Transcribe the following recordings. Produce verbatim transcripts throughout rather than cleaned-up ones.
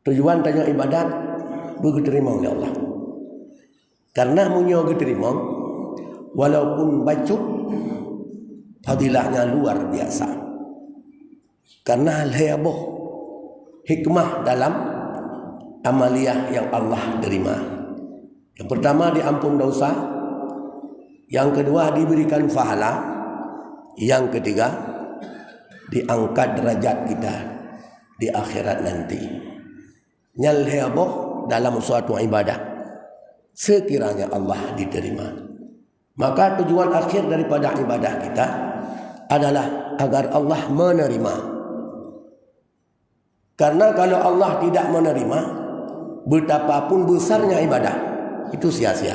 Tujuan tanyoe ibadat beugeuteurimong lé Allah. Karena meunyoe geuteurimong, walaupun bacut, fadilahnya luar biasa. Karena lhée boh hikmah dalam amaliyah yang Allah terima. Yang pertama, diampun dosa. Yang kedua, diberikan pahala. Yang ketiga, diangkat derajat kita di akhirat nanti. Nyan lhée boh dalam suatu ibadah, sekiranya Allah diterima. Maka tujuan akhir daripada ibadah kita adalah agar Allah menerima. Karena kalau Allah tidak menerima, betapapun besarnya ibadah, itu sia-sia.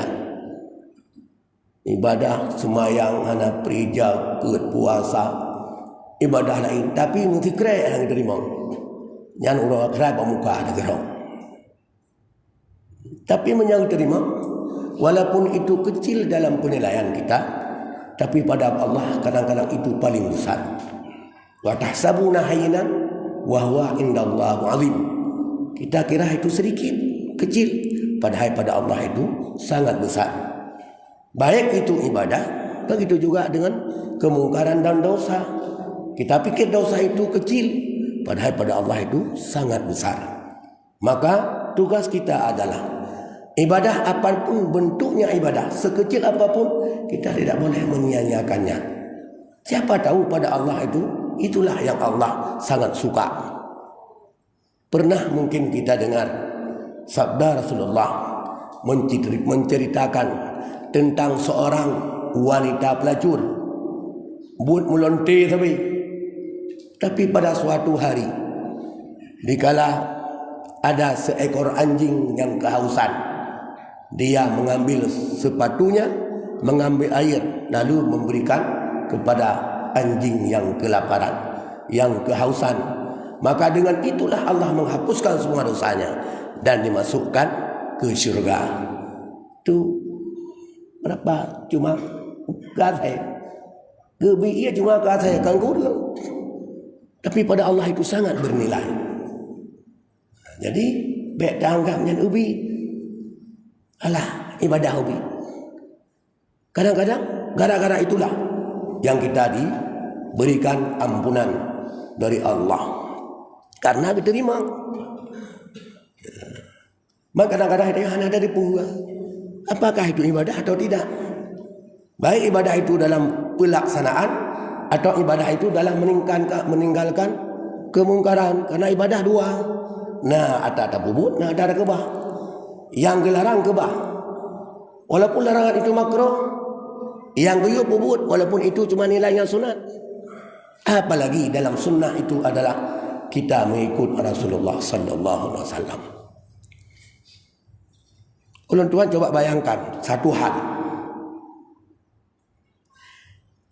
Ibadah seumayang, hana pri, jakeuet, puasa, ibadah laén, tapi meusikrek hana geuteurimong. Nyan uroe akhirat bak muka teugeurong. Tapi meunyoe geuteurima, walaupun itu kecil dalam penilaian kita, tapi pada Allah kadang-kadang itu paling besar. "Wa tahsabuna hayyinan wa huwa indallahi azim." Kita kira itu sedikit, kecil, padahal pada Allah itu sangat besar. Baik itu ibadah, begitu juga dengan kemungkaran dan dosa. Kita pikir dosa itu kecil, padahal pada Allah itu sangat besar. Maka tugas kita adalah ibadah apapun bentuknya ibadah, sekecil apapun, kita tidak boleh menyia-nyiakannya. Siapa tahu pada Allah itu, itulah yang Allah sangat suka. Pernah mungkin kita dengar sabda Rasulullah menceri-, menceritakan tentang seorang wanita pelacur. Buet meulonte sabe. Tapi pada suatu hari, dikala ada seekor anjing yang kehausan, dia mengambil sepatunya, mengambil air, lalu memberikan kepada anjing yang kelaparan, yang kehausan. Maka dengan itulah Allah menghapuskan semua dosanya dan dimasukkan ke syurga. Tu berapa? Cuma keu asai. Geubri ie cuma keu asai, kan gureueng. Tapi pada Allah itu sangat bernilai. Jadi, bék taanggap nyan ubit. Alah, ibadah ubit. Kadang-kadang, gara-gara itulah yang kita diberikan ampunan dari Allah. Karena diterima. Maka kadang-kadang kita hana ada dipeue. Apakah itu ibadah atau tidak? Baik ibadah itu dalam pelaksanaan atau ibadah itu dalam meninggalkan, meninggalkan kemungkaran. Karena ibadah dua. Na ata tapeubuet, na ata takeubah. Nyang geularang keubah. Walaupun larangan itu makruh, nyang geuyue peubuet, walaupun itu cuma nilai nyang sunat. Apalagi dalam sunnah itu adalah kita mengikut Rasulullah sallallahu alaihi wasallam. Ulôn tuan coba bayangkan satu hal.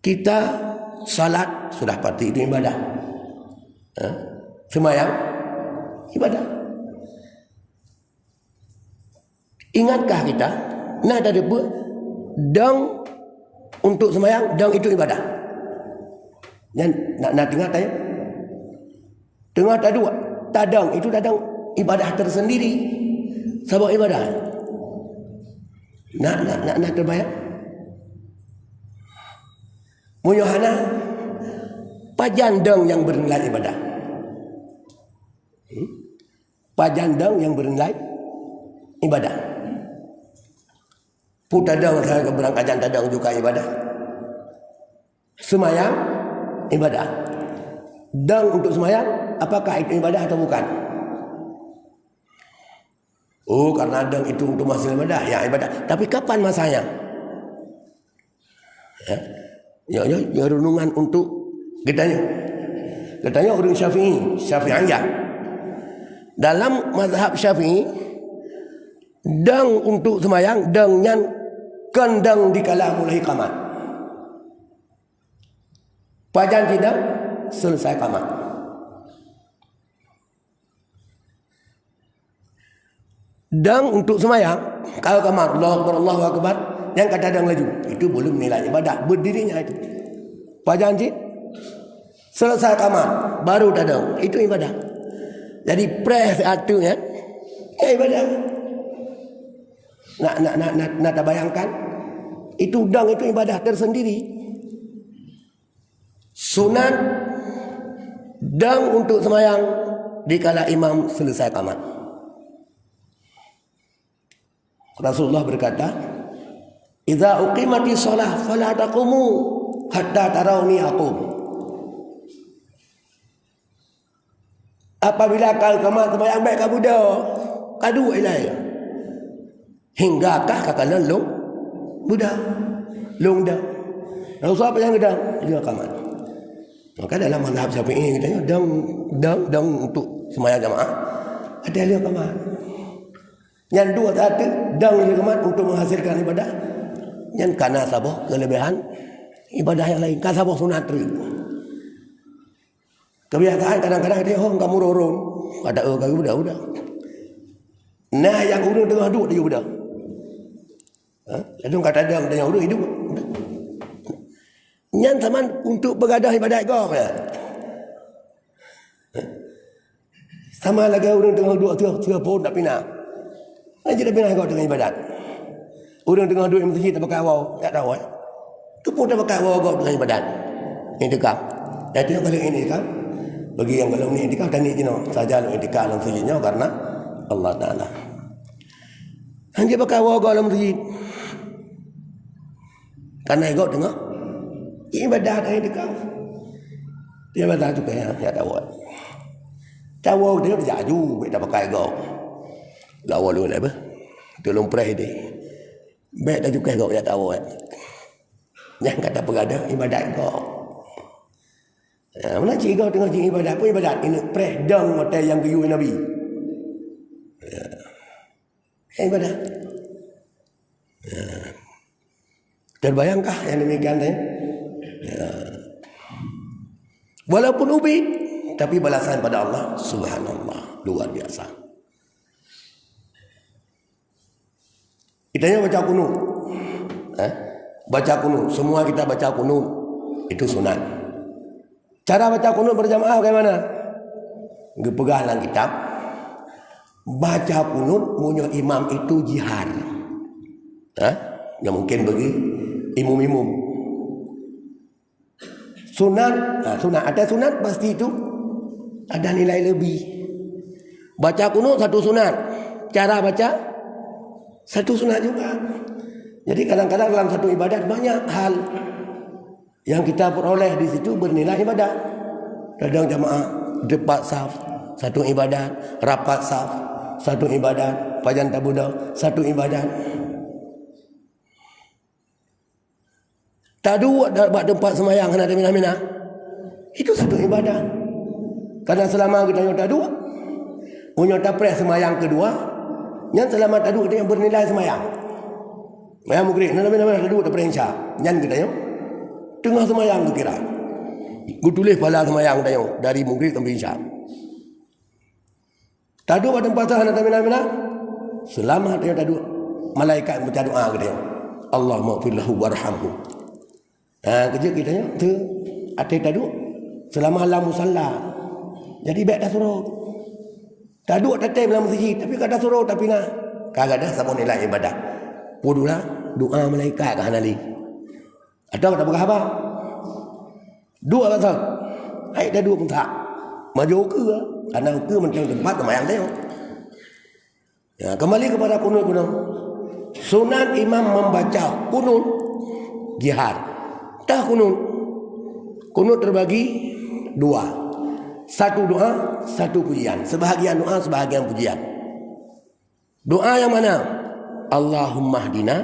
Kita salat sudah pasti itu ibadah. Ha? Sembahyang ibadah. Ingatkah kita, na teudeue dong untuk sembahyang, dong itu ibadah? Nyan na, na teuingat, ya? Teungoh taduek, tadong, itu tadong ibadah tersendiri. Saboh ibadah. Na, na, na, na teubayang? Meunyoe hana, pajan dong nyang bernilai ibadah? Hmm? Pajan dong nyang bernilai ibadah? Peue tadong, misalnya, beurangkajan tadong juga ibadah. Seumayang ibadah. Dong untuk seumayang, apakah itu ibadah atau bukan? Oh, karena dong itu untuk masa ibadah, ya ibadah. Tapi kapan masanya? Ya. Ya, ya, ya, renungan untuk geutanyoe. Geutanyoe ureueng Syafi'i, Syafi'iyah. Dalam mazhab Syafi'i, dong untuk seumayang, dong nyan kon dong dikala mulai qamat. Pajan sidang selesai qamat. Dong untuk seumayang, ka qamat, Allahu Akbar, Allahu Akbar, nyang ka tadong laju. Itu belum nilai ibadah, berdirinya itu. Pajan cit, selesai qamat, baru tadong. Itu ibadah. Jadi preh siat tu kan, ya ibadah. Nak, nak, nak, nak, nak tabayangkan, itu dang itu ibadah tersendiri. Sunat dang untuk semayang dikala imam selesai qamat. Rasulullah berkata, "Idza uqimatis shalah fala taqumu hatta tarawni aqum." Apabila ka qamat semayang, bèk ka beudôh, ka duek ilèe. Hingga kah ka kalon lôn beudôh, lôn dang. Rasulullah apa nyang geudang? Lheueh qamat. Maka dalam mazhab Syafi'i kita dang, dang, dang untuk semayang jamaah ada lheueh qamat. Nyan dua satu, dang lheueh qamat untuk menghasilkan ibadah. Nyan kana saboh kelebihan ibadah yang lain, ka saboh sunat treuk. Kebiasaan kadang-kadang dia hong kamu roron, kata oh kayu udah udah. Nah yang ureueng tengah duduk dia udah. Ha? Lalu kata dia yang ureueng hidup. Nyan sama untuk begadah ibadat gob ya. Sama lagèe ureueng teungoh duek teuh, teuh phôn dak pinah. Kan jadi pinah gob teungoh ibadat. Ureueng teungoh duek meuseujid tapakai woe, dak tahu eh. Teupeu tapakai woe gob teungoh ibadat. Iktikaf. Dan itu yang paling iktikaf. Bagi yang belum ni iktikaf, tani jinoe. Saja lu iktikaf dalam sujud nyoe karena Allah Taala. Hanya pakai woe gob dalam sujud. Karena gob teungoh ibadat, iktikaf. Dia batal tu kaya, ya tahu. Tahu dia tak aju, bèk dah pakai gob. Lawa lu dah apa? Tolong preh dia. Bèk dah cukai gob, ya tahu. Nyang kata peugah dah ibadat gob. Ha, mana cik gob teungoh cik ibadat, apa ibadat? Ini preh dong mata yang geuyue Nabi. Ya. Ibadah. Ya. Terbayangkah yang demikian tadi? Ya. Walaupun ubit, tapi balasan pada Allah, subhanallah, luar biasa. Kita nyoe baca kunut. Eh? Baca kunut. Semua kita baca kunut. Itu sunat. Cara baca kunut berjamaah bagaimana? Geupeugah lam kitab, baca kunut meunyoe imam itu jihar. Ha? Yang mungkin bagi imum-imum. Sunat, ha, sunat. Ada sunat pasti itu ada nilai lebih. Baca kunut satu sunat. Cara baca satu sunat juga. Jadi kadang-kadang dalam satu ibadat banyak hal yang kita peroleh di situ bernilai ibadah. Kadang jamaah depan saf, satu ibadat, rapat saf, satu ibadat, pajan tabuda, satu ibadat. Taduek bak teumpat seumayang hana taminah-minah. Itu satu ibadah. Karena selama geutanyoe taduek, meunyoe tapreh seumayang keudua, nyan selama taduek geutanyoe bernilai seumayang. Seumayang Maghrib, na taminah-minah taduek tapreh Isya. Nyan geutanyoe teungoh seumayang geukira. Geutuléh pahala seumayang geutanyoe dari Maghrib sampai Isya. Taduek bak teumpat hana taminah-minah. Selama tanyoe taduek, malaikat baca doa keu tanyoe. Allahumma ighfir lahu warhamhu. Ha, keujeuet geutanyoe teu até taduek selama lam musalla. Jadi bèk tasurot. Taduek tatem lam meuseujid, tapi ka tasurot, tapinah. Ka gadôh saboh nilai ibadah. Peue dua, doa malaikat ka hana lé. Atawa tapeugah haba. Duek bak saf. Hai taduek pun tak. Maju ukeue. Karena ukeue mantong teumpat seumayang tanyoe. Ya, kembali kepada kunut, kunut. Sunat imam membaca kunut jihar. Tah kunut. Kunut terbagi dua. Satu doa, satu pujian. Sebahagian doa, sebahagian pujian. Doa yang mana? Allahummahdina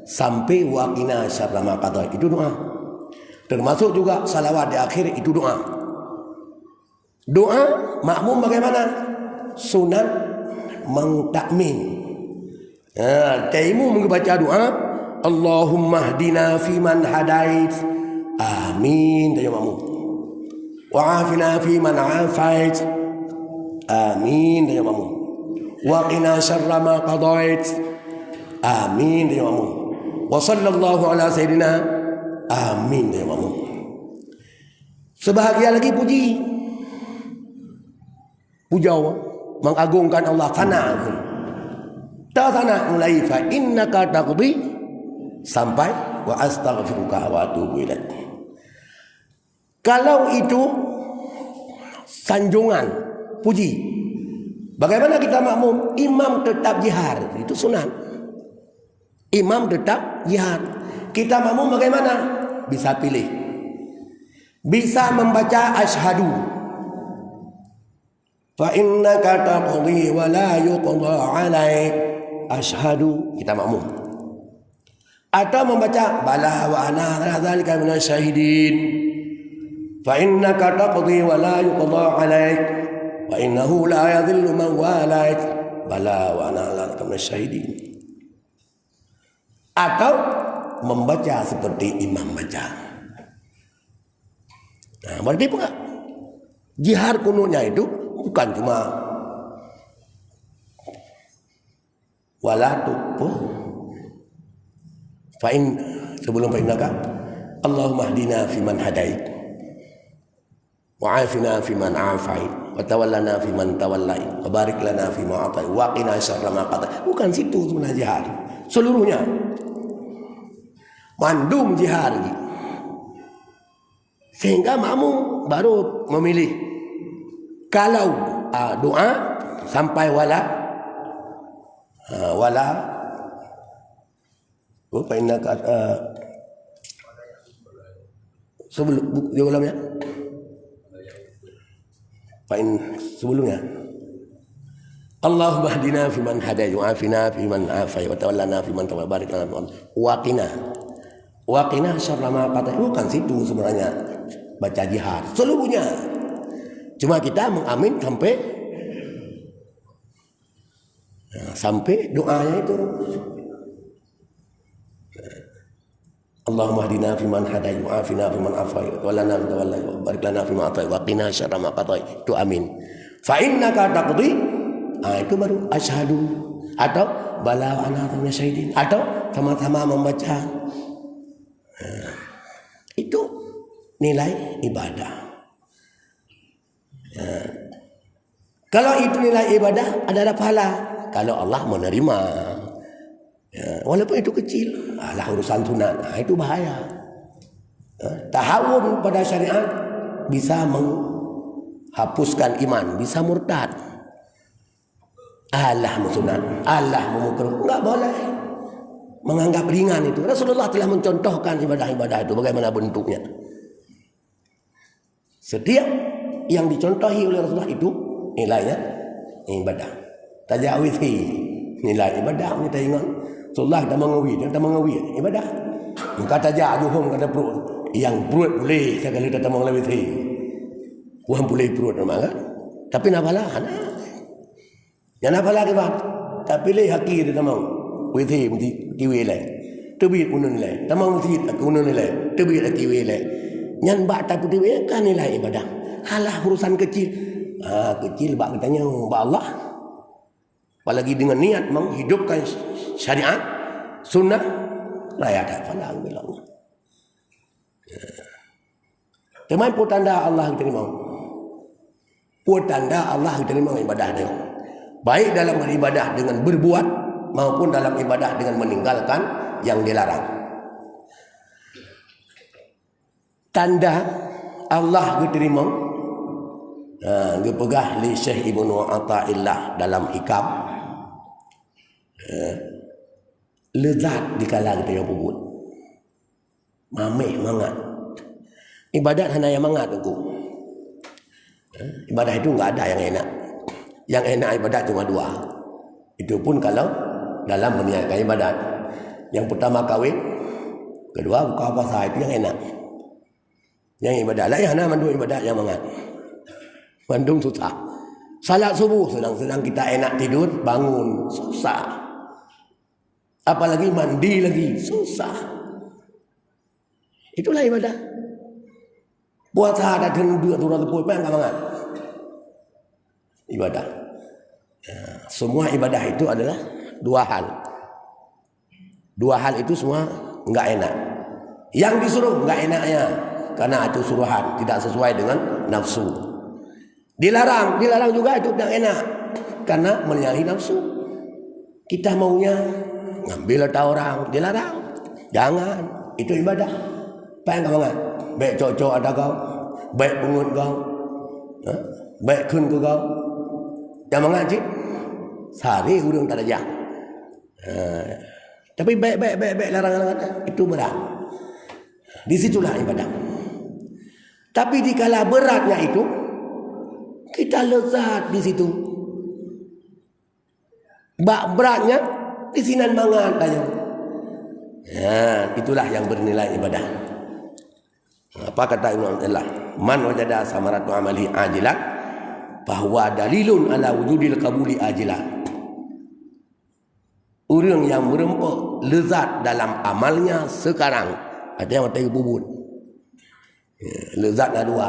sampai wa qina syarra ma qadait. Itu doa. Termasuk juga salawat di akhir, itu doa. Doa makmum bagaimana? Sunat mengtakmin. Ha, taimu mengbaca doa, Allahummahdina fiman hadait. Amin, tanyoe makmum. Wa afina fiman afait. Amin, tanyoe makmum. Wa qina syarra ma qadait. Amin, tanyoe makmum. Wa sallallahu ala sayyidina. Amin, tanyoe makmum. Sebahagian lagi puji. Pujoe, mengagungkan Allah, sana pun. Tak sana mulai, "Fa innaka taqdi," sampai, "Wa astaghfiruka wa atubu ilaik." Kalau itu sanjungan, puji, bagaimana kita makmum? Imam tetap jihar, itu sunat. Imam tetap jihar. Kita makmum bagaimana? Bisa pilih. Bisa membaca asyhadu. "Fa innaka taqdi wa la yuqda alaik." Asyhadu, kita makmum. Atau membaca, "Bala wa ana ala dzalika minasy syahidin. Fa innaka taqdi wa la yuqda alaik. Wa innahu la yadhillu man walait. Bala wa ana ala dzalika minasy syahidin." Atau membaca seperti imam baca. Nah, berarti apa? Jihar kunutnya itu bukan cuma wala tu. Fa'in, sebelum fa'in maka, Allahumma hdina fiman hadait. Wa afina fiman afait, wa tawallana fiman tawallait, wa barik lana fima atait, wa qina syarra ma qadait. Bukan situ sebenarnya jihar. Seluruhnya. Mandum jihar lagi. Sehingga makmum baru memilih. Kalau, ah, doa sampai wala, ah, wala, oh, fa innaka, ah, sebelum, bu-, dia ulang ya. Fa in-, sebelumnya. Allahumma hdina fiman hadait, wa afina fiman afait, wa tawallana fiman tawallait, barik lana fiman, wa qina. Wa qina syarra ma qadait. Bukan situ sebenarnya baca jihar. Seluruhnya. Cuma kita mengamin sampai, nah, sampai doanya itu. Allahumma hdina fiman hadait, wa afina fiman afait, wa lana man tawallait, wa barik lana fima atait, wa qina syarra ma qadait. Itu amin. Fa innaka taqdi, ah, itu baru asyhadu. Atau bala wa ana minasy syahidin. Atau sama-sama membaca. Nah, itu nilai ibadah. Ya. Kalau itu nilai ibadah, ada, ada pahala. Kalau Allah menerima. Ya, walaupun itu kecil, alah urusan sunat. Nah, itu bahaya. Ya, tahawun pada syariat bisa menghapuskan iman, bisa murtad. Alah meusunat, alah meumukruh, enggak boleh menganggap ringan itu. Rasulullah telah mencontohkan ibadah-ibadah itu bagaimana bentuknya. Setiap yang dicontohi oleh Rasulullah itu nilainya ibadah. Tajak withi, nilai ibadah, kita ingat. Rasulullah kita mengawi, kita mengawi ibadah. Maka tajak juhum kata perut, yang perut boleh sekali kita mengawi withi. Bukan boleh perut nama kan? Tapi nak bala, nah. Nyang na pahala kiban, tapiléh aki teutamong, withi meuti-, kiwé ilée. Teubiet uneun ilée, tamong meuseujid aki uneun ilée, teubiet aki kiwé ilée. Nyan bak tapeuteubit kan nilai ibadah. Alah urusan kecil. Ha, kecil bak geutanyoe, bak Allah. Apalagi dengan niat menghidupkan syariat, sunnah, raya that pahala geubri Allah. Teuma peue tanda Allah geuteurimong? Peue tanda Allah geuteurimong ibadah nyoe? Baik dalam beribadah dengan berbuat maupun dalam ibadah dengan meninggalkan yang dilarang. Tanda Allah geuteurimong, ha, geupeugah lé Syekh Ibnu Athaillah dalam Hikam, ha, leuzat dikala geutanyoe peubuet. Maméh mangat. Ibadat hana nyang mangat, Teungku. Eh, ibadah itu enggak ada yang enak. Yang enak ibadat cuma dua. Itu pun kalau dalam menunaikan ibadat. Yang pertama kawin, kedua buka puasa, itu yang enak. Yang ibadat lain hana mandum ibadat yang mangat. Mandum susah. Salat subuh sedang-sedang kita enak tidur, bangun, susah. Apalagi mandi lagi, susah. Itulah ibadah. Puasa ada dua turun tepuk, apa yang mangat? Ibadah. Ya, semua ibadah itu adalah dua hal. Dua hal itu semua enggak enak. Yang disuruh enggak enaknya, karena itu suruhan, tidak sesuai dengan nafsu. Dilarang, dilarang juga itu tidak enak. Karena menyalahi nafsu. Kita maunya ngambil harta orang, dilarang. Jangan, itu ibadah. Apa yang kau mangat? Baik cocok ada kau, baik pungut kau, ha? Baik khun kau. Yang mangat cit, sehari ureuëng tak ada jam. Ha. Tapi baik, baik, baik, baik, larang, larang, itu berat. Di situlah ibadah. Tapi dikala beratnya itu, kita lezat di situ. Bak beratnya, di sinan mangat tanyoe. Ya, itulah yang bernilai ibadah. Apa kata Imam Abdullah? "Man wajada samaratu amali ajilan, bahwa dalilun ala wujudil kabuli ajilan." Ureuëng yang meureumpok lezat dalam amalnya sekarang, artinya watée geupubuet. Ya, lezat na dua.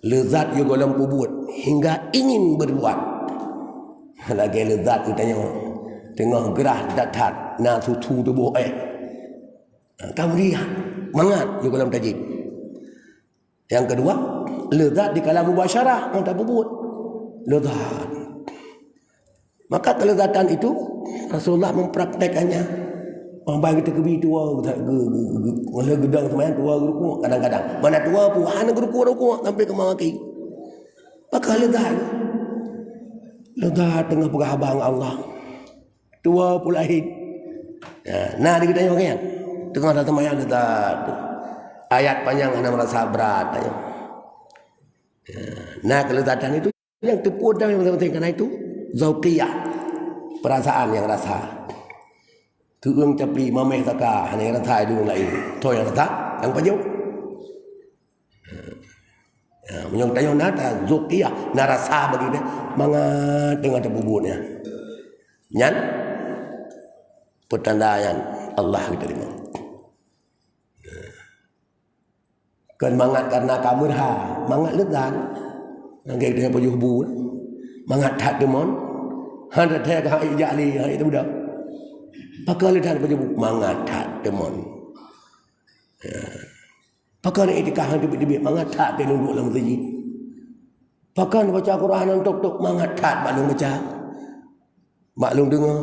Lezat nyang gohlom pubuet hingga ingin berbuat. Lagée lezat geutanyoe teungoh grah that-that na susu tuboh éh. Ka meriah, mangat nyang gohlom tajieb. Yang kedua, lezat dikala mubasyarah ngon tapubuet. Lezat. Maka kelezatan itu Rasulullah mempraktekkannya. Mambang kita kebi tua, oleh gedang semayang tua gerukuk kadang-kadang. Mana tua pun hana gerukuk-rukuk sampai ke mawaki. Maka lezat. Lezat tengah peugah haba ngon Allah. Tua pun lahé. Ya, na di geutanyoe kan? Teungoh tasemayang lezat. Ayat panyang hana merasa brat tanyoe. Ya, na kelezatan itu. Nyang teupeu dan nyang penting karena itu zauqiyah, perasaan nyang rasa. Teueng capli mameh saka hana nyang rasa di ureuëng laén. Toh nyang rasa nyang pajoh. Ya, meunyoe tanyoe na ta zauqiyah, na rasa bagi dia mangat dengan teupeu buet nyan. Nyan peutanda nyan Allah geutarima. Kon mangat karena ka meurha, mangat lezat. Lagée geutanyoe pajoh bu, mangat that deumon. Han that ka hai jak lé, hai teubeudôh. Pakon lé that pajoh bu, mangat that deumon. Ya. Pakon iktikaf han teubiet-teubiet, mangat that teuduek lam meuseujid. Pakon baca Quran han tok-tok, mangat that bak lôn baca. Bak lôn deungoe,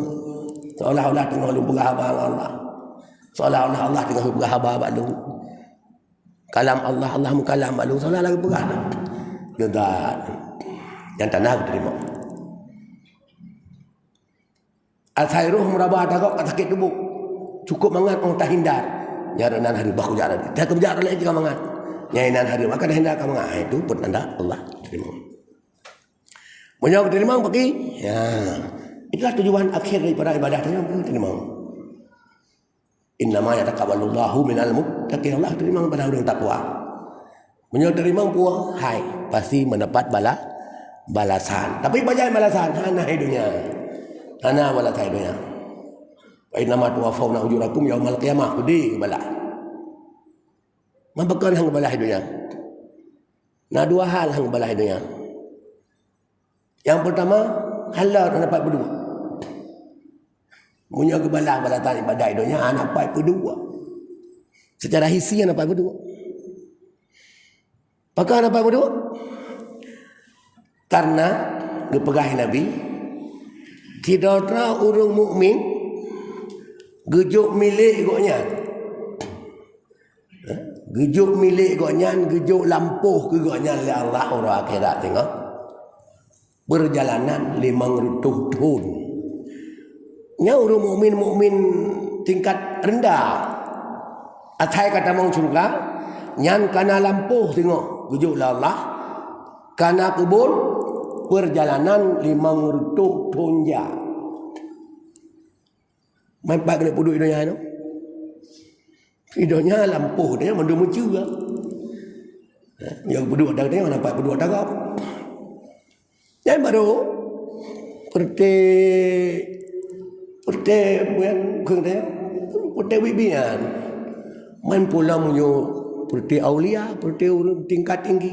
seolah-olah teungoh lôn peugah haba ngon Allah. Seolah-olah Allah teungoh peugah haba bak lôn. Kalam Allah, Allah meukalam bak lôn, seolah lagée peugah. Lezat. Nyang tanda geutarima. Asai roh meuraba tagak ka sakét tuboh. Cukup mangat óh tahindar. Nyan nan hari bah kujak tadi. Dah keubujak lé jika mangat. Nyan nan hari maka tahindar ka mangat. Ha, itu peutanda Allah tarima. Meunyoe geutarima bagi, ya. Itulah tujuan akhir daripada ibadah tanyoe geutarima. Innama yataqabbalullahu minal muttaqin. Allah tarima pada ureuëng takwa. Meunyoe tarima puah, hai, pasti mendapat bala, balasan. Tapi pajan balasan, hana hai dunia. Hana balasan dunia. Fa innama tuwaffawna ujurakum yaumal qiyamah. Peudeh balah. Mabakon hang balah dunia. Na dua hal hang balah dunia. Yang pertama, hal lom hana pat peuduek. Meunyoe geubalah balasan ibadah donya, hana pat peuduek. Secara hisi hana pat peuduek. Pakon hana pat peuduek? Karena geupeugah Nabi, sidroe ureuëng mukmin geujok milék gobnyan. Geujok milék gobnyan, geujok lampôh keu gobnyan lé Allah uroe akhirat singoh. Peurjalanan limong reutôh thon. Nyan ureuëng mukmin-mukmin tingkat rendah. Asai ka tamong syeuruga, nyan kana lampôh singoh geujok lé Allah, kana keubon peurjalanan limong reutôh thon jak. Man pat keuneuk peuduek donya nyoe. Di donya lampôh donya mandum meucue. Nyang peuduek ata donya, na pat peuduek ata gob. Nyan barô peureuté, peureuté buyan keueng donya, peureuté biet-biet nyan. Man pulang meunyoe peureuté aulia, peureuté ureuëng tingkat tinggi.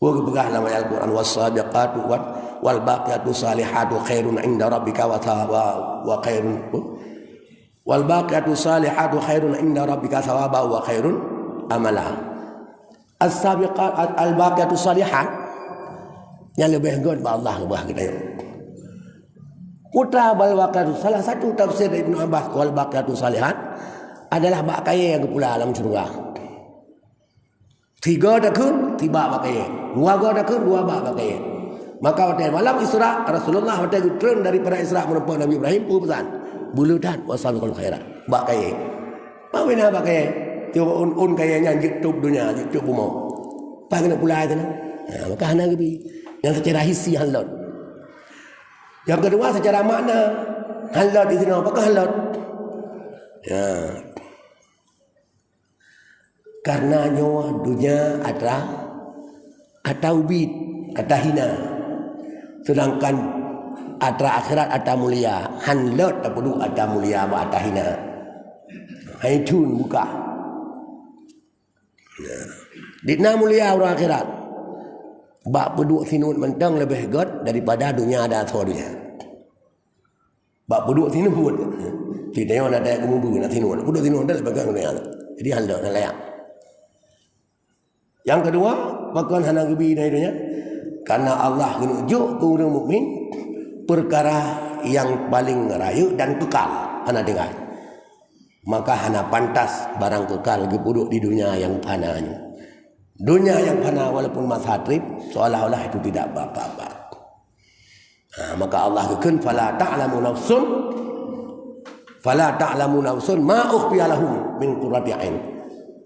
Peue geupeugah lam ayat Al-Quran, "Was-sabiqatu wat-, wal baqiyatu salihatu khairun 'inda rabbika wa thawaba wa khairun." Wal baqiyatu shalihatu khairun inda rabbika thawaba wa khairun amala. As-sabiqat al-baqiyatu shalihat, nyang leubeh göt bak Allah keubah geutanyoe. Putra bal baqiyatu, salah satu tafsir Ibnu Abbas wal baqiyatu shalihat adalah bak kayèe nyang geupula lam syeuruga. Tiga takheun, tiba bak kayèe. Dua go takheun, dua bak bak kayèe. Maka watèe malam Isra, Rasulullah watèe geutreun daripada Isra meureumpok Nabi Ibrahim, peue peusan? Beuleuh that, "Wasabiqul khairat." Bak kayèe. Bak meunan bak kayèe. Tiep ôn-ôn kayèe nyan jeuet tôb donya, jeuet tôb bumoe. Paih keuneuk pulai teuh. Ha, maka hana geubi. Nyang seucara hissi han lôt. Nyang keudua, seucara makna han lôt di sinoe. Pakon han lôt? Ya. Karena nyoe donya atra, atra ubit, atra hina. Sedangkan atra akhirat atra mulia, han lôt tapeuduek atra mulia bak atra hina. Hai thon buka. Di na mulia uroe akhirat. Bak peuduek sinuet mantong leubeh göt daripada donya dan asoe donya. Bak peuduek sinuet. Di tanyoe na dayah geumeubeue na sinuet. Peuduek sinuet dah leubeh göt donya. Jadi han lôt, han layak. Nyang keudua, pakon hana geubi dari donya? Karena Allah geuneuk jok keu ureueng mukmin peukara nyang paleng rayeuk dan keukal, hana tinggai. Maka hana pantas barang keukal geupeuduek di donya nyang fana nyoe. Donya nyang fana walaupun masa treb, seolah-olah itu tidak berapa-apa. Ha, maka Allah geukheun, "Fala ta'lamu nafsun, fala ta'lamu nafsun ma ukhfiya lahum min qurrati a'yun."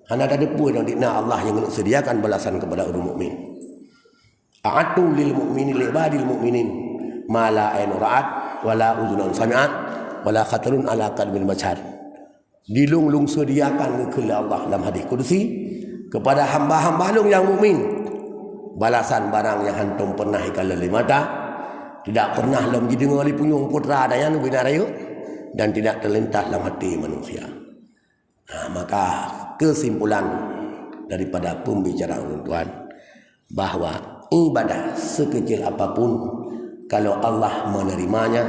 Hana tateupeue nyang di na Allah nyang geuseudiakan balasan kepada ureueng mukmin. A'adtu lil mu'minin, li ibadil mu'minin ma la ainun ra'at, wa la udhunun sami'at, wa la khatarun ala qalbil bashar. Di lôn, lôn seudiakan geukheun lé Allah lam hadis kudusi kepada hamba-hamba lôn nyang mukmin balasan barang nyang hántom pernah ikalon lé mata, tidak pernah lom jideungoe lé punyueng putra dan nyang bina rayeuk, dan tidak terlintas lam hati manusia. Nah, maka kesimpulan daripada pembicaraan ulôn tuan, bahwa ibadah sekecil apapun, kalau Allah menerimanya,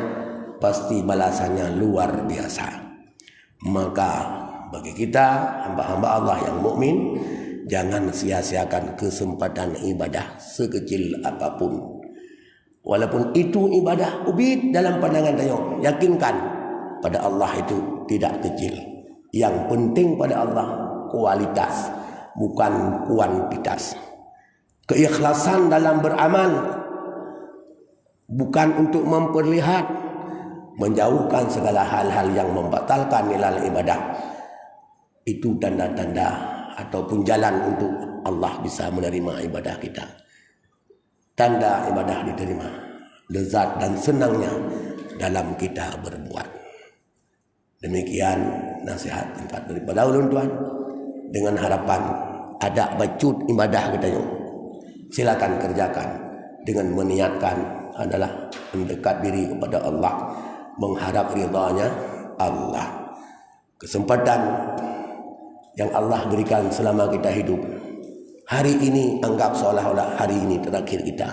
pasti balasannya luar biasa. Maka bagi kita hamba-hamba Allah yang mukmin, jangan sia-siakan kesempatan ibadah sekecil apapun. Walaupun itu ibadah ubit dalam pandangan tanyoe, yakinkan pada Allah itu tidak kecil. Yang penting pada Allah kualitas, bukan kuantitas. Keikhlasan dalam beramal bukan untuk memperlihat, menjauhkan segala hal-hal yang membatalkan nilai ibadah. Itu tanda-tanda ataupun jalan untuk Allah bisa menerima ibadah kita. Tanda ibadah diterima, lezat dan senangnya dalam kita berbuat. Demikian nasihat singkat daripada ulôn tuan. Dengan harapan ada bacut ibadah geutanyoe, silakan kerjakan dengan meniatkan adalah mendekat diri kepada Allah, mengharap ridhanya Allah. Kesempatan yang Allah berikan selama kita hidup, hari ini anggap seolah-olah hari ini terakhir kita.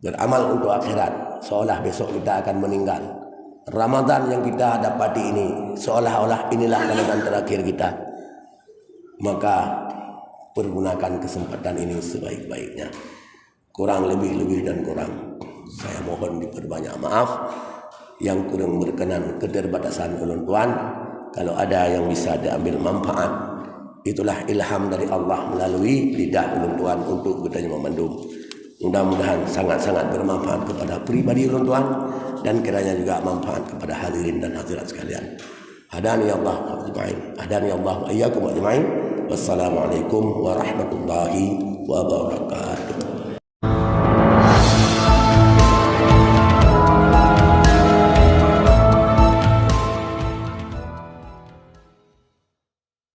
Beramal untuk akhirat, seolah besok kita akan meninggal. Ramadan yang kita dapati ini, seolah-olah inilah Ramadan terakhir kita. Maka, pergunakan kesempatan ini sebaik-baiknya. Kurang lebih, lebih dan kurang, saya mohon diperbanyak maaf. Yang kurang berkenan keterbatasan ulôn tuan, kalau ada yang bisa diambil manfaat, itulah ilham dari Allah melalui lidah ulôn tuan untuk geutanyoe mandum. Mudah-mudahan sangat-sangat bermanfaat kepada pribadi ulôn tuan dan kiranya juga manfaat kepada hadirin dan hadirat sekalian. Hadani Allah ajma'in. Hadani Allah wa iyyakum ajma'in. Wassalamualaikum warahmatullahi wabarakatuh.